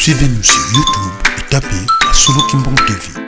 Suivez-nous sur YouTube et tapez Solo Kimbong TV.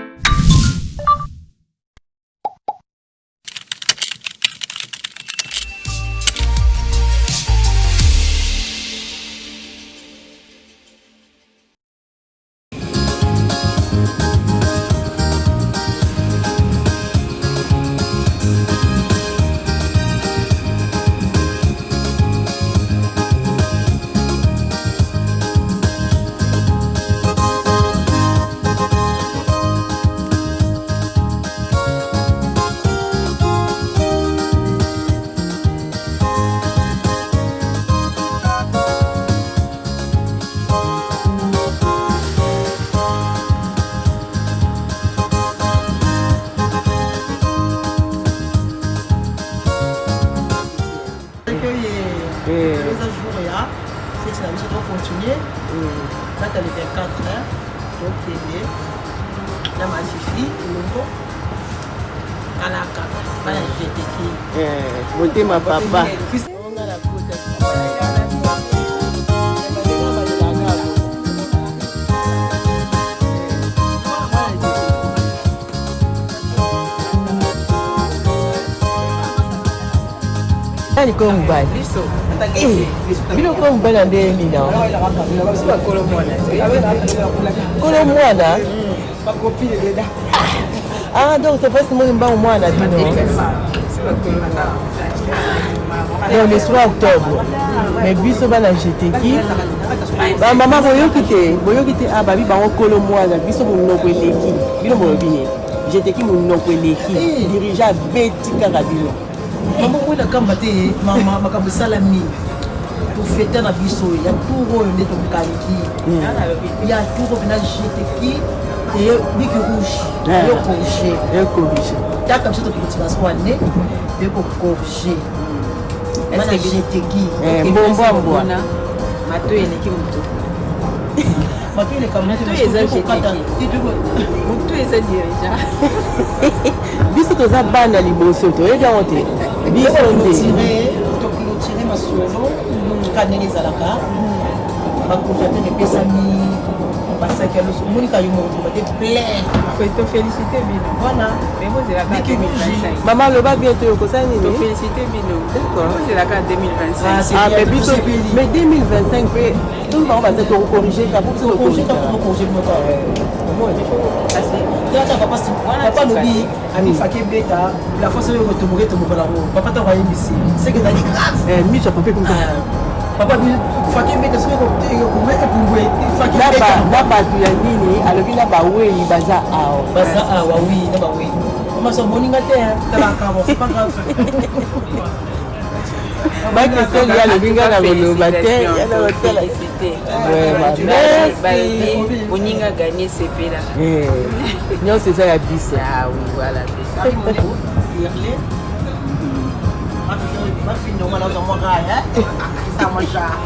Eza jour ya feti na biso, tocontinue kaka le 24, tokende na mafifi elongo kalaka bana jeteki. Motema papa. Nani koyo mobali? Bino koyo mobali na ndenge nini? Kolo mwana. Ah, donc topesi moi mbango mwana bino. Donc le 3 octobre, mais biso bana jeteki, bamama boyoki te, boyoki te. Ah, babi bango kolo mwana, biso monoko eleki bino. Bolobi nini? Jeteki monoko eleki, dirigeant abeti kaka bino. Mama mwena kamba te, mama, makambo esalami. Tofeta na biso ya tour oyo nde tokangi ya tour oyo mpena jeteki eye bic rouge yo corrige. Yo corrige. Taka biso tokotination ane yo kocorrige bana jeteki. Mbombo mbwa. Matoi eleki motu. Matoi eleka. Matoi eza jeteki, motu eza dirigeant. Biso toza bana liboso, toyebi yango te, biso nde. Toclôture masolo ka ndenge ezalaka. Bacongélateur epesami basaki ya loso, omonika yo moko te plein. Tofélicité bino. Voilà. Mais bozelaka 2025. Mama, loba bien, toyo kosala nini? Tofélicité bino. D'accord. Bozelaka 2025. Ah, mais biso, mais 2025 mpe soki bango baza, tokocorrige ka po biso. Tocorrige ka, tocorrige bino ka. Tata, papa, papa alobi amifaki ebeta la force oyo kotomboka etomboka nango. Papa ntango ayebisi seke ezali grave. Miso ya papa ekomisa. Papa faki ebeta soki epumbwe faki. Na bato ya nini alobi na bawei baza awa. Baza awa, oui, na bawei. Mama so boninga te, talaka, bon, c'est pas grave. Bakeseli alobi nga na koloba te, yana kosala. Merci. Boninga gagné, sepela. Nyonso eza ya biso. Ah oui, voilà, c'est ça. Mafindo mwana oza mwa kaya eza mwa genre.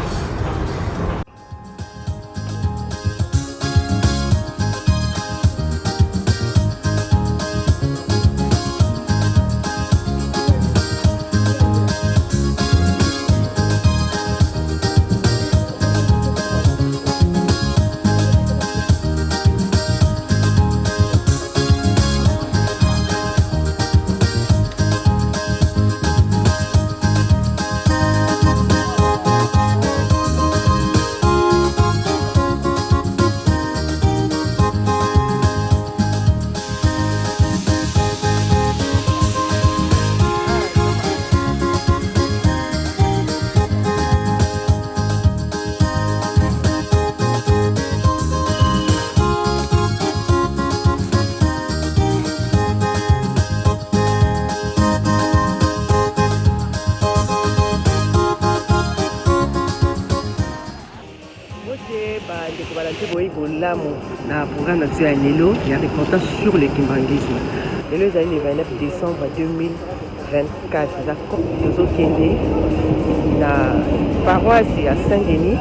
Mbote bandeko balandi, boyi bolamu na programme na biso ya lelo ya reportage sur le kimbanguisme. Lelo ezali le 29 décembre 2024. Eza tozokende na paroisse ya Saint Denis.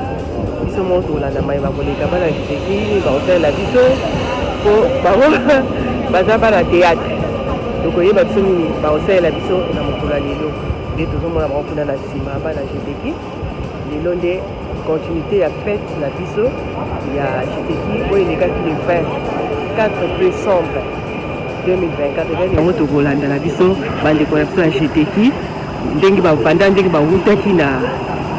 Biso moko tokolanda mayeba koleka. Bana kiteki bakosalela biso po bango baza bana théâtre. Tokoyeba biso nini bakosalela biso na mokolo ya lelo. Nde tozomona bango kuna na nsima, bana jeteki. Lelo nde Continuité ya fête na biso ya Jiteki oyo elekaki le 24 décembre 2024. Yango tokolanda na biso bandeko na biso ya Jiteki ndenge bavanda, ndenge bawutaki na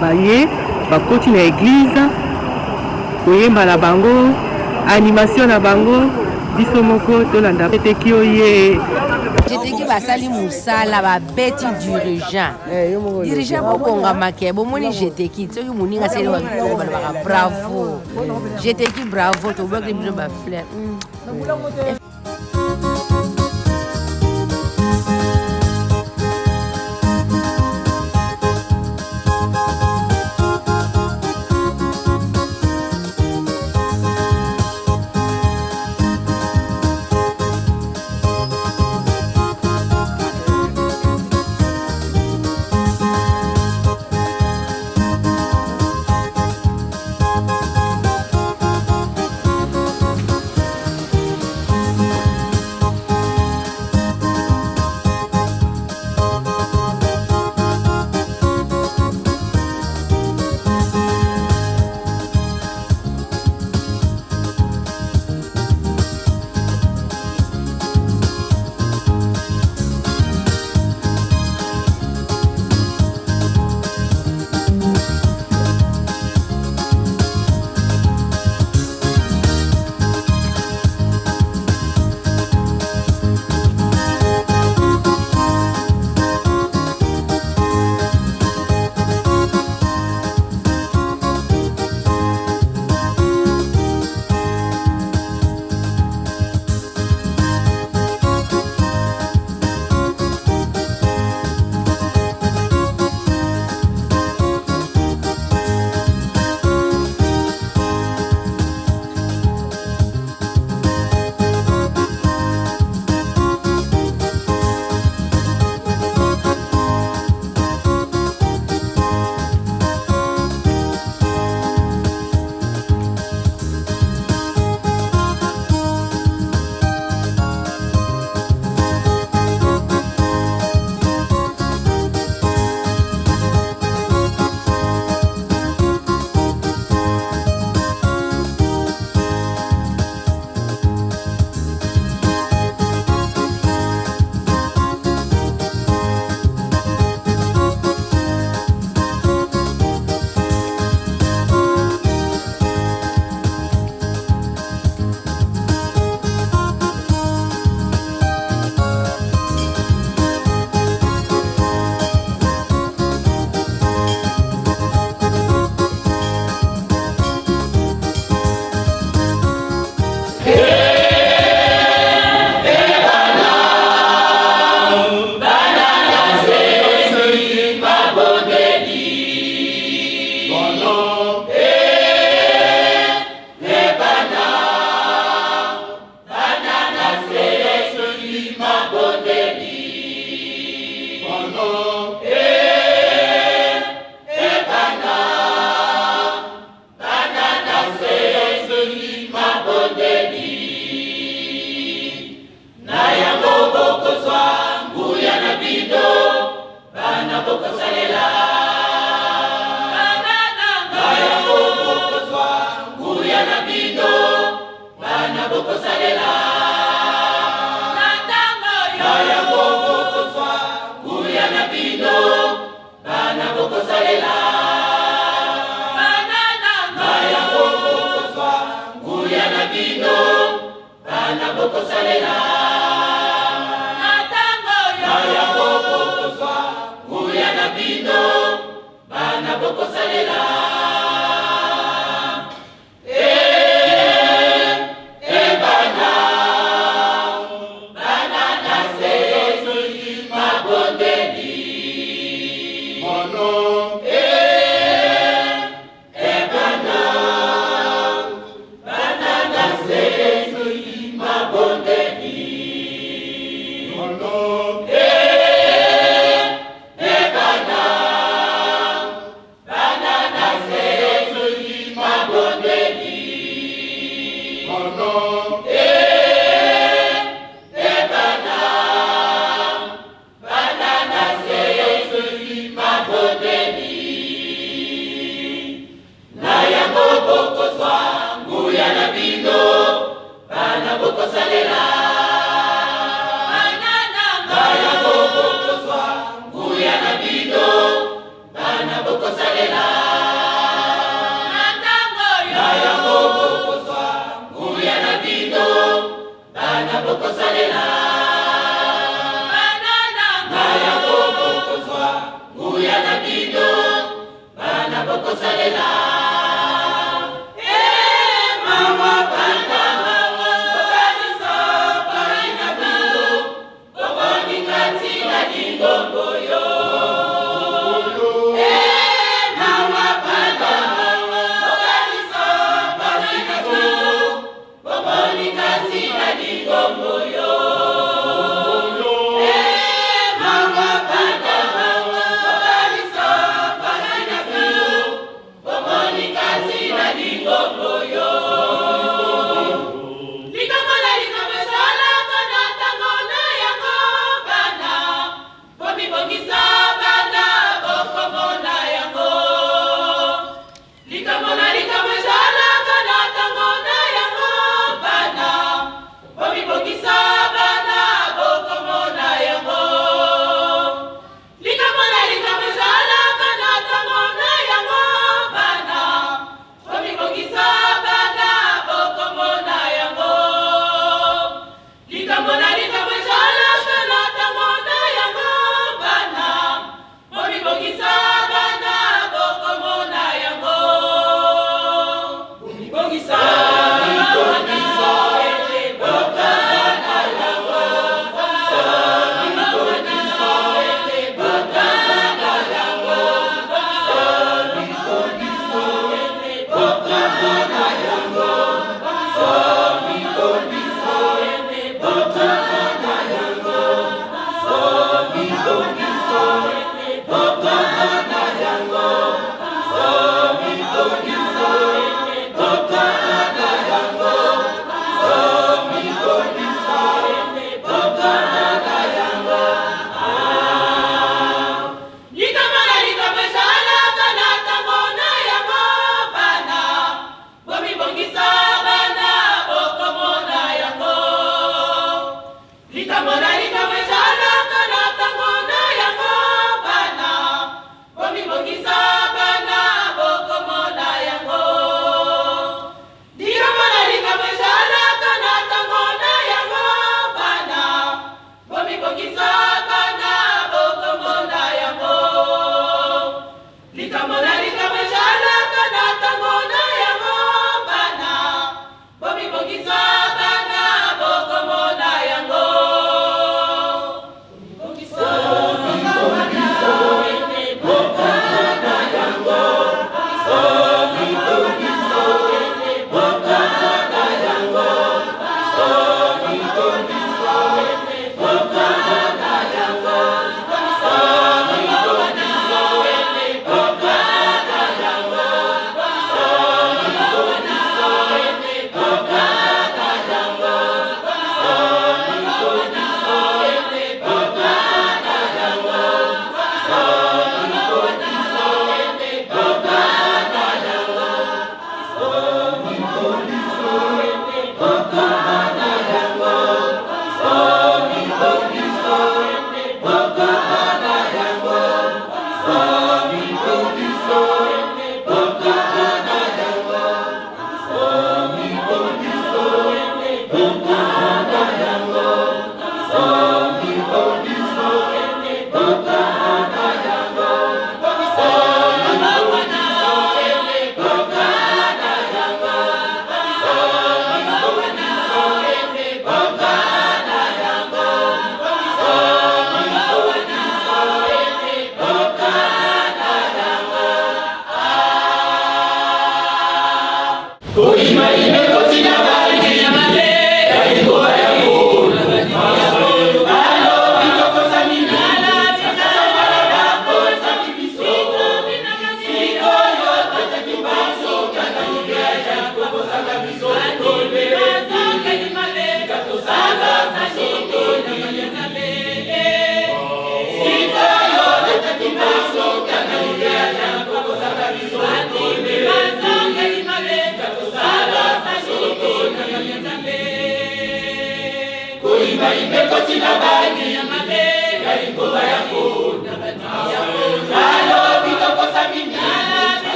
baye bakoti na église koyemba na bango, animation na bango. Biso moko tolanda Jiteki oye. Jiteki basali mosala, babeti dirigeant. Dirigeant bokongamake, bomoni Jiteki soki moninga asali wa kitoko balobaka bravo Jiteki, bravo, tobwaki bino bafleur.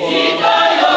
Sikoyo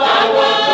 Awa.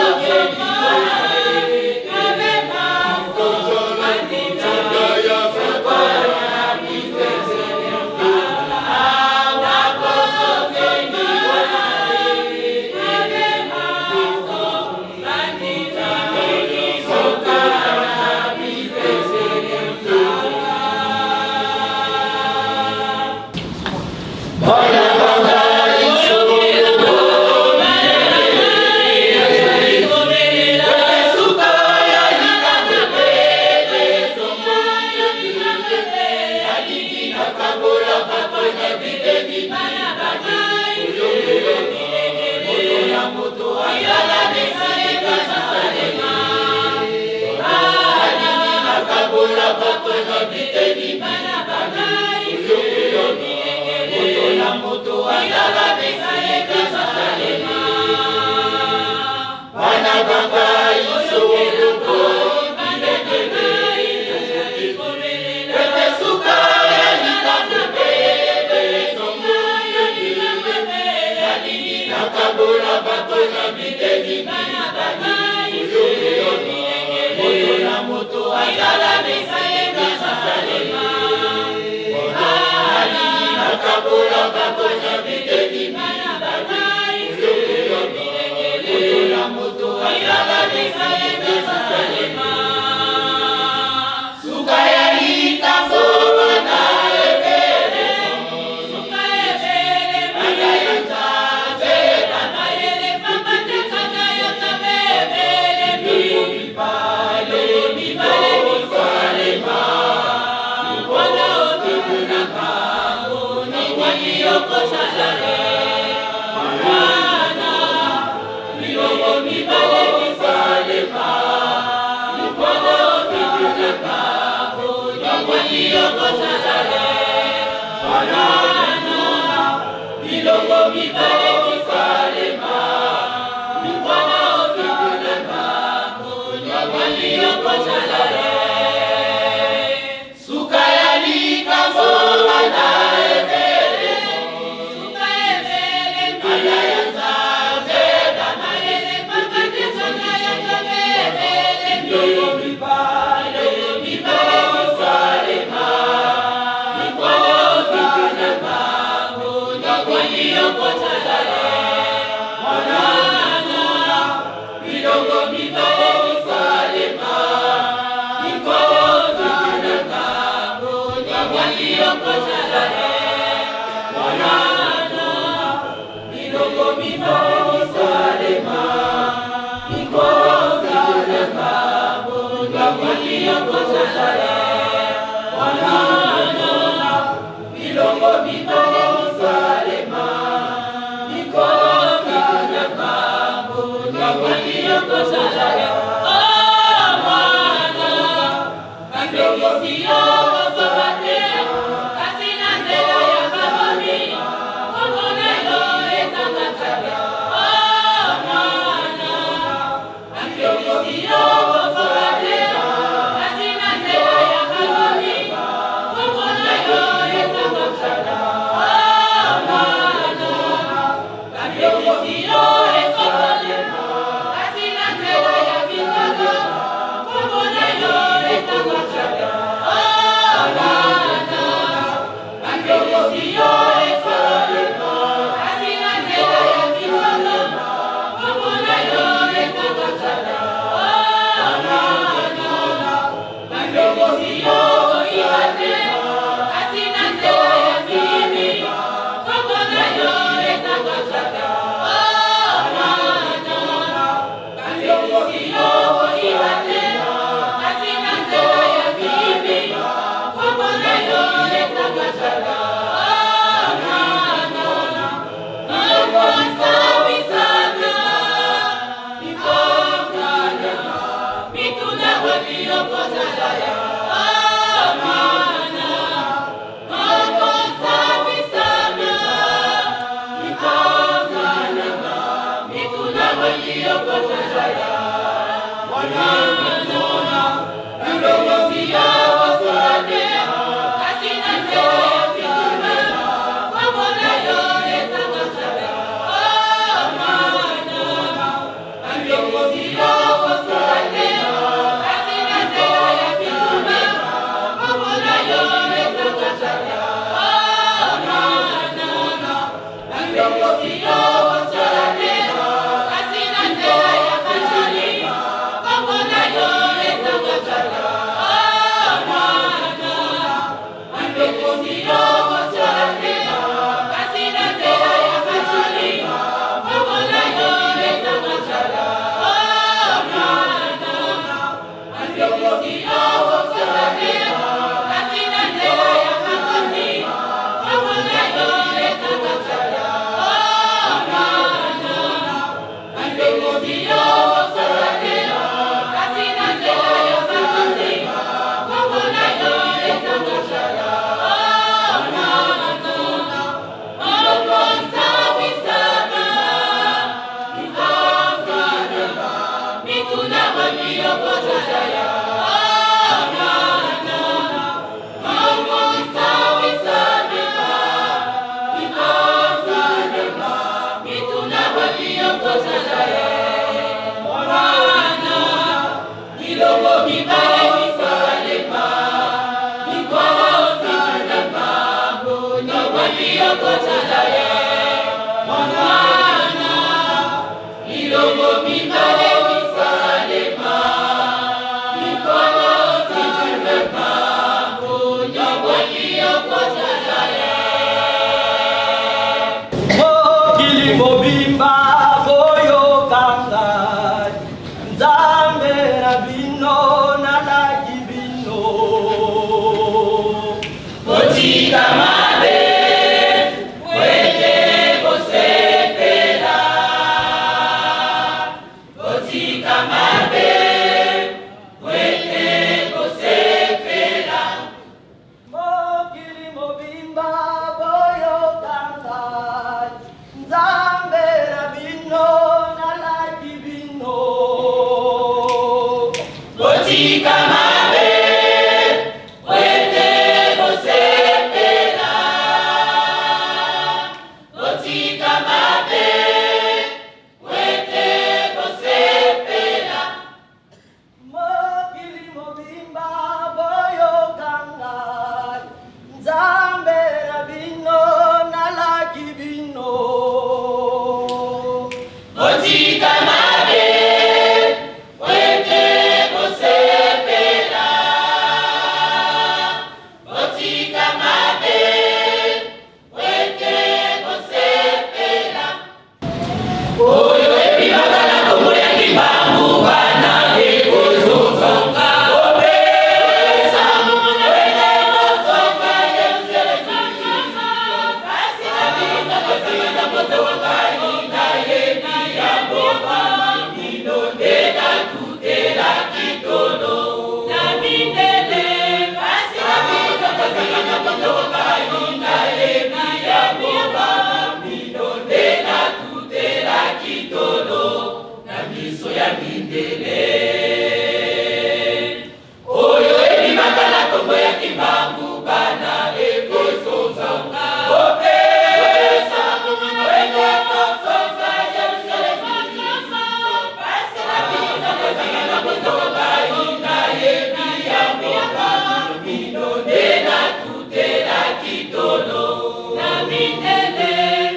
Mokili mobimba boyoka ngai, Nzambe na bino nalaki bino. Botika mabe po ete bosepela. Botika mabe po ete bosepela. Mokili mobimba boyoka ngai, Nzambe na bino nalaki bino. Botika mabe po ete bosepela. Botika mabe po ete bosepela. Mokili mobimba boyoka ngai, Nzambe na bino nalaki bino. Botika mabe po ete bosepela. Botika mabe po ete bosepela. Oyo ebimaka na kombo ya Kimbangu bana ekozonga. Opesa ete kozonga Yerusalemi. Kasi na biso tosengaka kozonga inga yebi yango bino nde natutelaki tolo na mindele. Kasi na biso tosengaka kozonga inga yebi yango bino nde natutelaki tolo na miso ya mindele. Oyo ebimaka na kombo ya Kimbangu bana ekozonga. Opesa ete kozonga Yerusalemi. Kasi na biso tosengaka kozonga inga yebi yango bino nde natutelaki tolo na mindele.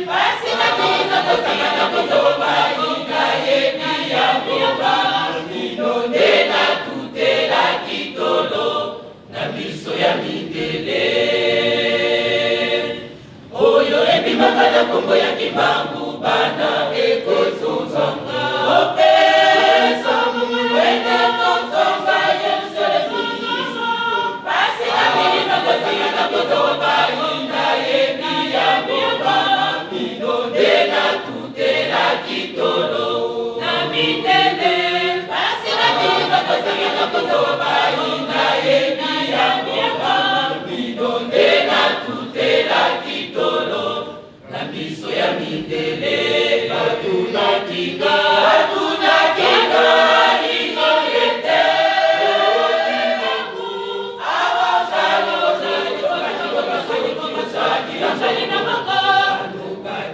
Kasi na biso tosengaka kozonga inga yebi yango bino nde natutelaki tolo na miso ya mindele. Oyo ebimaka na kombo ya Kimbangu bana ekozonga. Opesa ete kozonga Yerusalemi. Kasi na biso tosengaka kozonga inga yebi yango bino nde natutelaki tolo na mindele. Kasi na biso tosengaka kozonga inga yebi yango bino nde natutelaki tolo na miso ya mindele. Batunaki nga, batunaki nga ete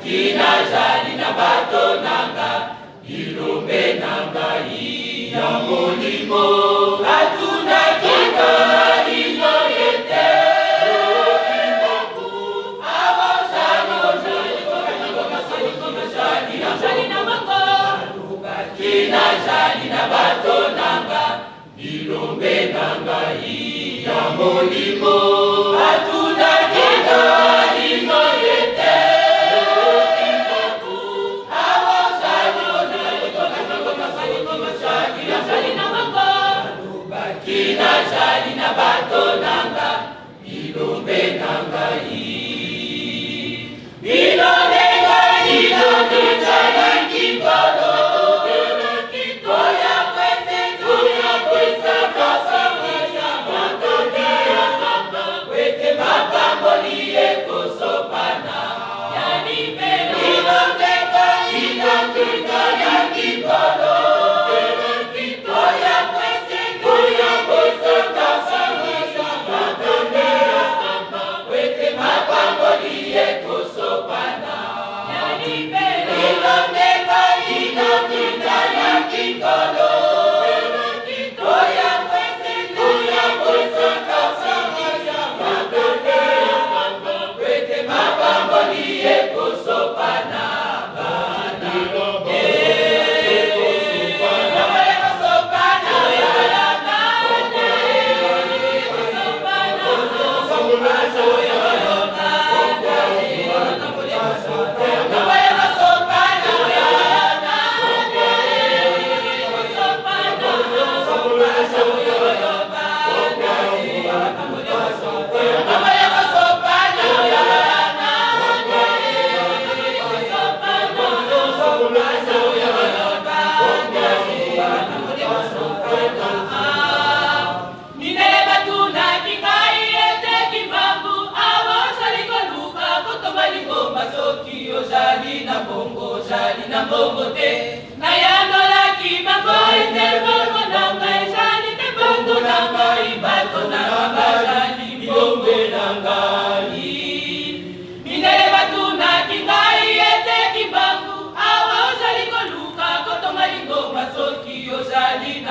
kinajali na bato nanga bilombe na ngai ya molimo. Batunaki nga ete kinajali na bato nanga bilombe na ngai ya molimo. Batunaki nga ete kinajali na bato nanga bilombe na ngai bilombe ngai nalaki nkolo oya kwese oya kwesa.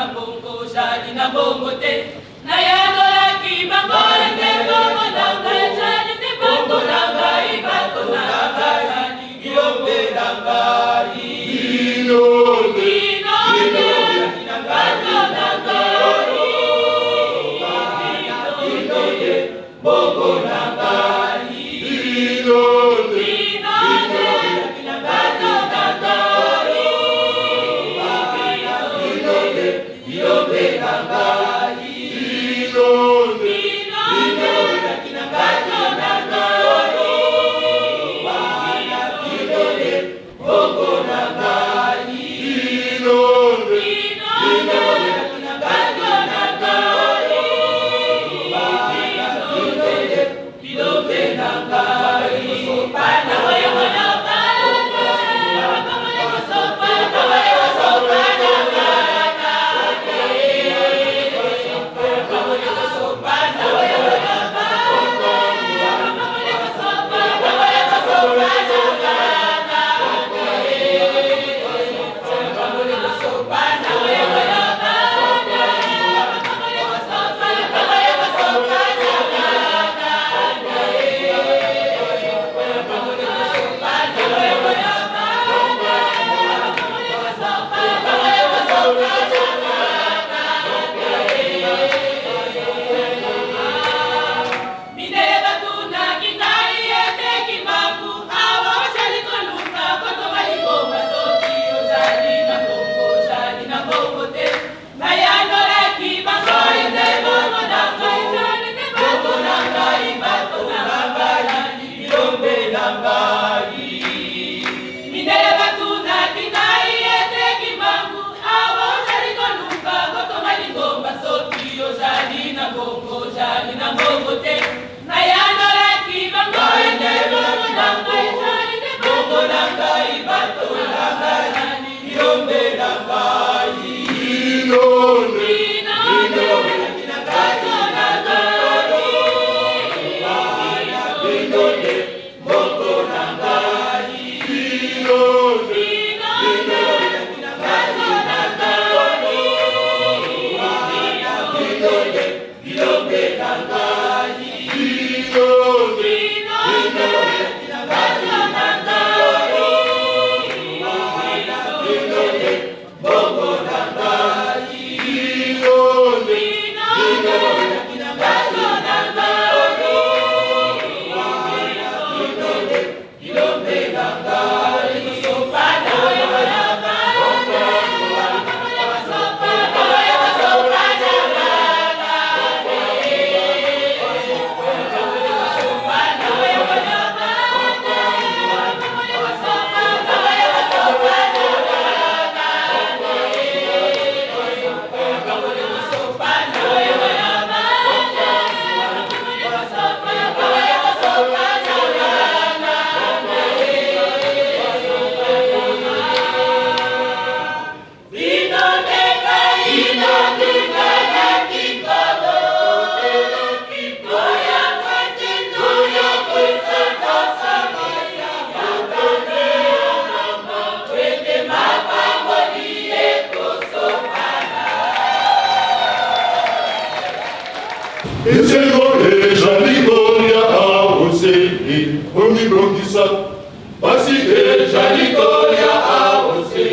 na mbongo, ozali na mbongo te. Nayanolaki bango ete mbongo na ngai ezali te bato na ngai, bato na ngai, bilombe na ngai. Bino nde bato na ngai, bino nde mbongo na ngai. Bino nde bato na ngai, bino nde bilombe na ngai. Bino nde bato na ngai, bino nde mbongo na ngai. Bino nde bato na ngai, bino nde bilombe na ngai. Mindele batunaki ngai ete Kimbangu awa ozali koluka kotonga lingomba soki ozali na mbongo, ozali na mbongo te. Nayanolaki bango ete mbongo na ngai ezali te bato na ngai, bato na ngai, bilombe na ngai. Mindele batunaki ngai ete Kimbangu awa ozali koluka kotonga lingomba soki ozali na mbongo, ozali na mbongo te. Nayanolaki bango ete mbongo na ngai ezali te mbongo na ngai, bato na ngai, bilombe na ngai. Bino nde bato na ngai, bino nde mbongo na ngai. Bino nde bato na ngai, bino nde bilombe na ngai. Bino nde bato na ngai, bino nde mbongo na ngai. Bino nde bato na ngai, bino nde bilombe na ngai. Esengo ezali kolia aose komibongisa, pasi ezali kolia aose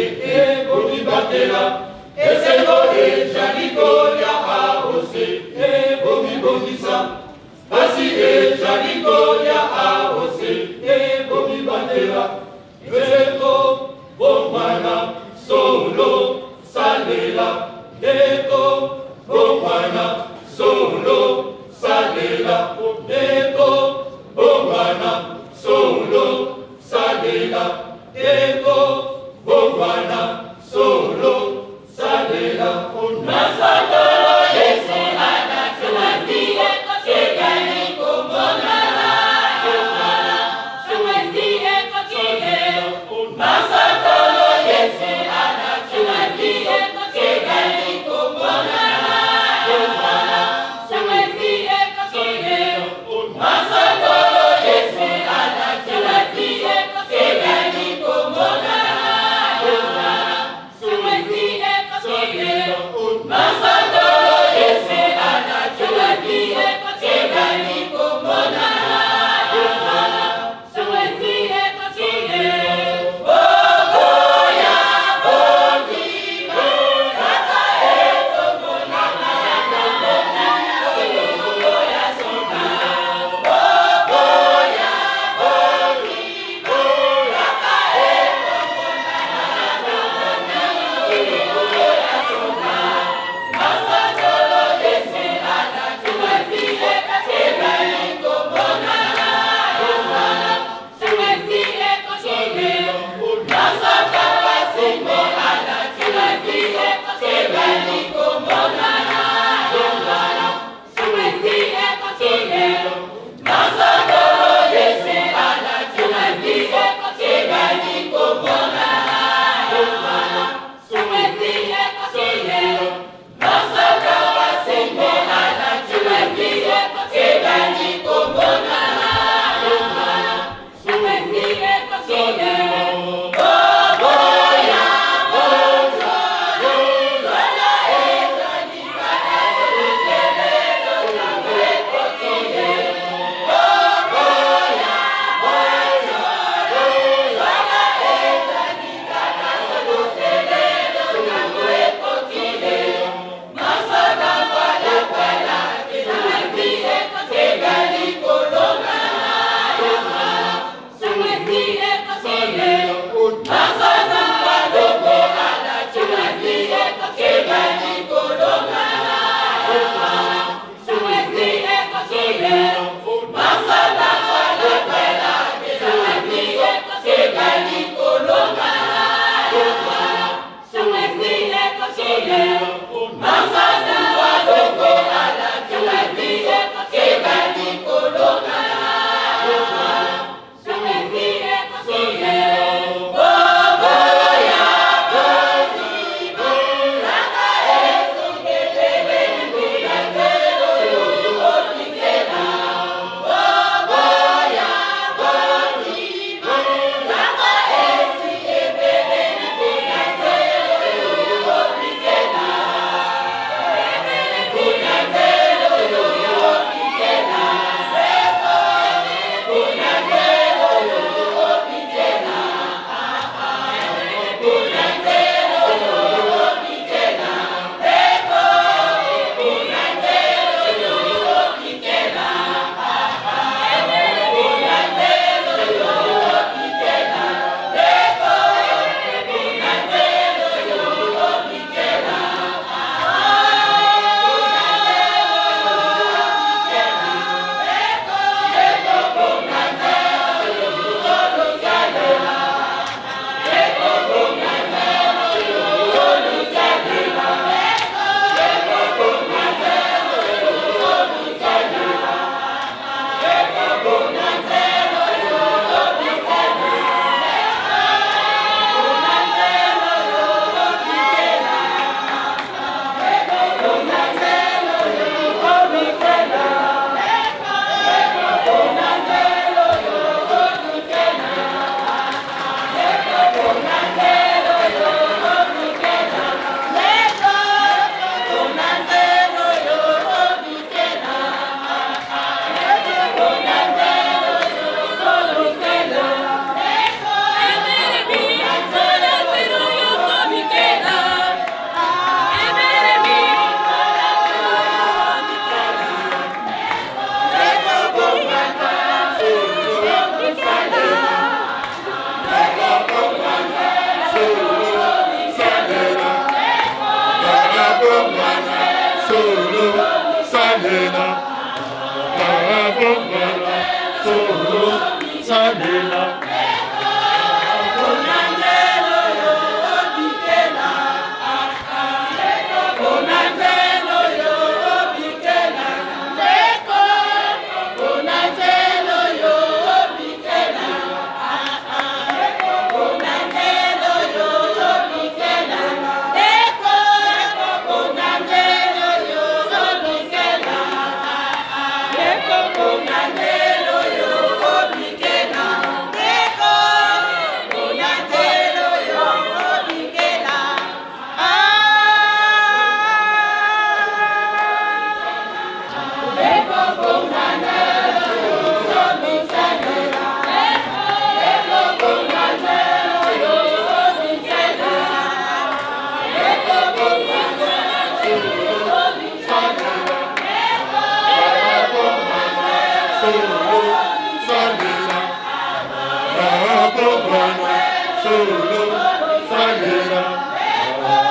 komibatela. Esengo ezali kolia aose komibongisa, pasi ezali kolia aose komibatela. Ndeko bongwana solo salela, ndeko bongwana solo salela, ndeko bongwana solo salela, ndeko bongwana solo salela. Masakolo Yesu Masakolo Yesu. Solo, salela.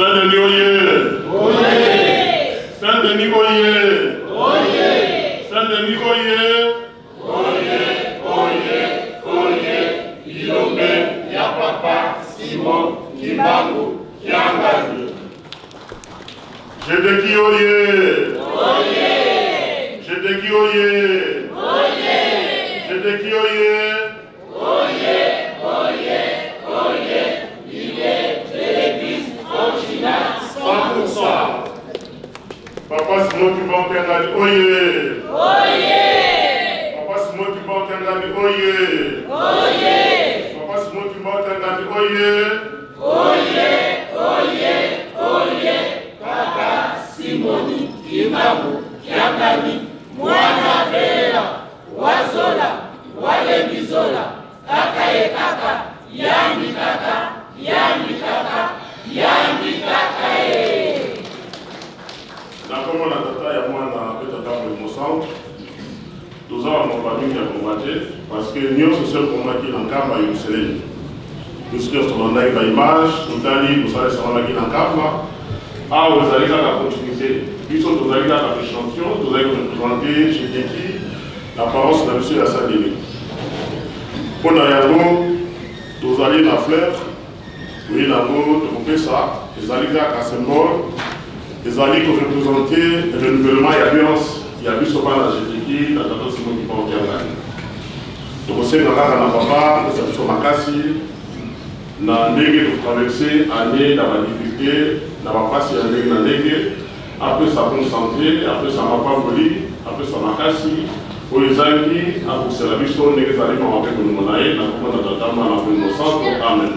Saint-Denis oye! Saint-Denis oye! Saint-Denis oye! Oye, oye, oye, bilombe ya papa Simon Kimbangu Kiangani. Jedeki oye! Jedeki oye! Jedeki oye! Oye, oye, oye, leader de l'église originale 100%. Papa Simon Kimbangu Kiangani oye! Oye! Papa Simon Kimbangu Kiangani oye! Oye! Papa Simon Kimbangu Kiangani oye! Oye, oye, oye, Tata Simoni Kimbangu Kiangani, mwana vela, wazola, walembizola, kaka ye kaka, yambi kaka, yambi kaka, yambi kaka ye. Na nkombo na Tata ya Mwana mpe Tata Molimo Santu, toza ba maloba mingi ya koloba te parce que nyonso se ekomaki na Nkamba Yerusalemi. Biso nyonso tolandaki ba image, totali mosala esalamaki na Nkamba. Awa ezali kaka continuité. Biso tozali kaka ba echantillon, tozali ko representer Jedeki na paroisse na biso ya Saint-Denis. Mpo na yango tozali na fleur toye na yango tokopesa, ezali kaka symbole, ezali ko representer renouvellement ya alliance ya biso bana Jedeki na Tata Simon Kimbangu Kiangani. Tokosenga kaka na papa apesa biso makasi na ndenge totraverse année na ba difficulté na bapasi ya ndenge na ndenge, apesa bonne santé, apesa mapamboli, apesa makasi oyo ezangi, akokisela biso ndenge ezali mawa mpe bolingo na ye, na kombo na Tata, Mwana mpe Molimo Santo. Amen.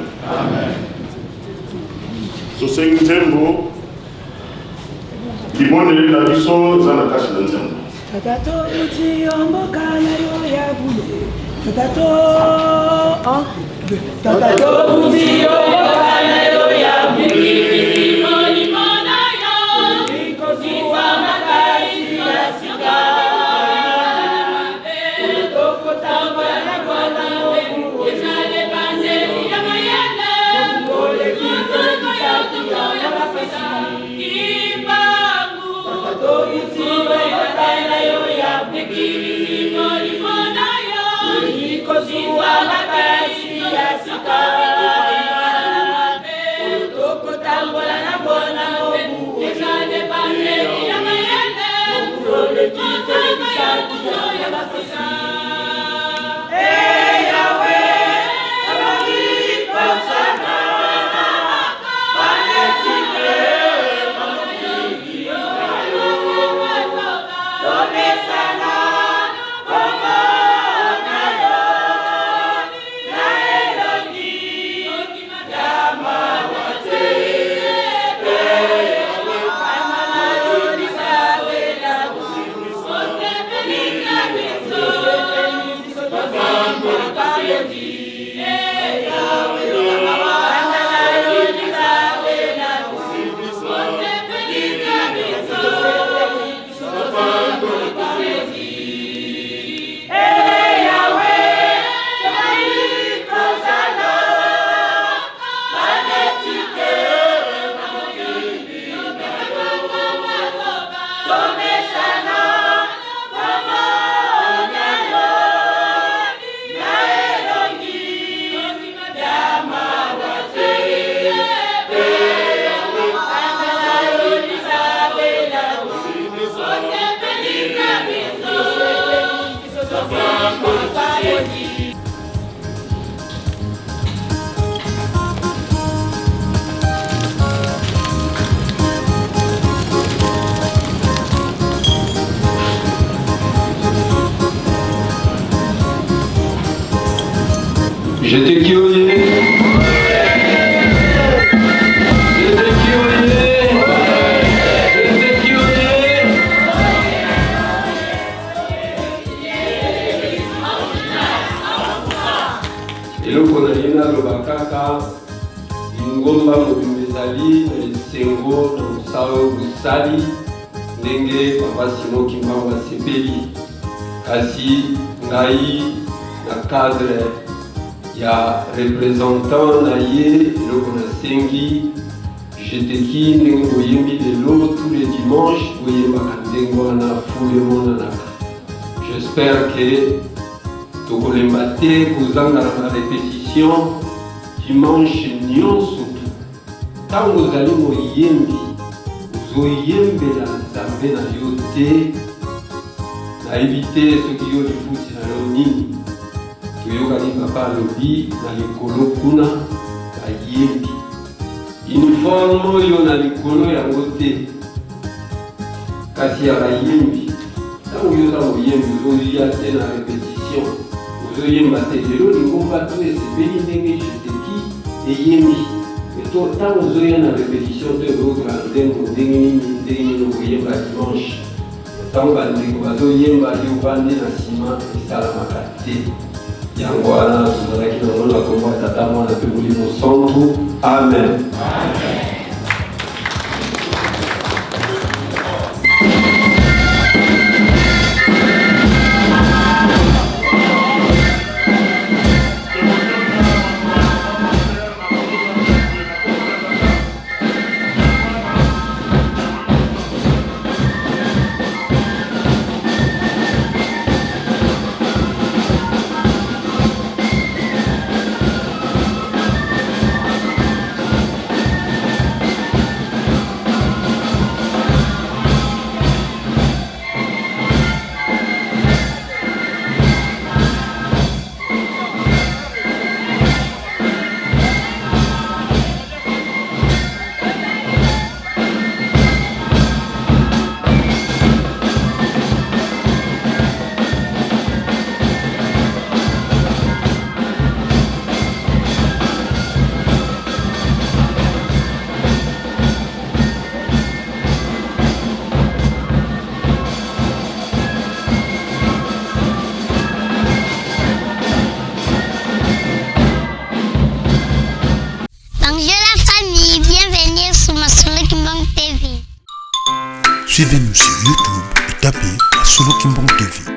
Tosengi nzembo libondeli na biso eza na kati na nzembo. Tata touti yo mboka na yo ya bule. Tata to un, deux. Tata touti yo mboka na yo ya bule. Kozwa makasi ya sika. Tokotambola na bwana mobu. Tata touti yo mboka na yo ya bule. Kozwa makasi ya sika. Tokotambola na bwana mobu. J'étais curieux. J'étais curieux. J'étais curieux. Eloko nalingi naloba kaka, lingomba mobimba ezali na esengo na mosala oyo bosali, ndenge papa Simon Kimbangu asepeli. Kasi ngai na cadre ya représentant na ye, eloko nasengi Jeteki ndenge boyembi lelo tous les dimanches boyembaka ndenge wana fulu emonanaka. J'espère que tokolemba te kozanga na ba repetition dimanche nyonso. Ntango ozali moyembi ozoyembela Nzambe na yo te, nayebi te soki yo lifuti na yo nini. Toyokani papa alobi na likolo kuna bayembi uniforme oyo na likolo yango te, kasi ya bayembi. Ntango yo oza moyembi ozoya te na repetition, ozoyemba te. Lelo lingomba to esepeli ndenge jeteki eyembi to ntango ozoya na repetition te, okoyoka nzembo ndenge nini, ndenge nini okoyemba dimanche. Ntango bandeko bazoyemba yo ovandi na nsima, esalamaka te. Yango wana tozalaki nango na kombo ya Tata, Mwana mpe Molimo Santu. Amen, amen. Bonjour la famille, bienvenue sur Masolo Kimbang TV. Suivez-nous sur YouTube et tapez Masolo Kimbang TV.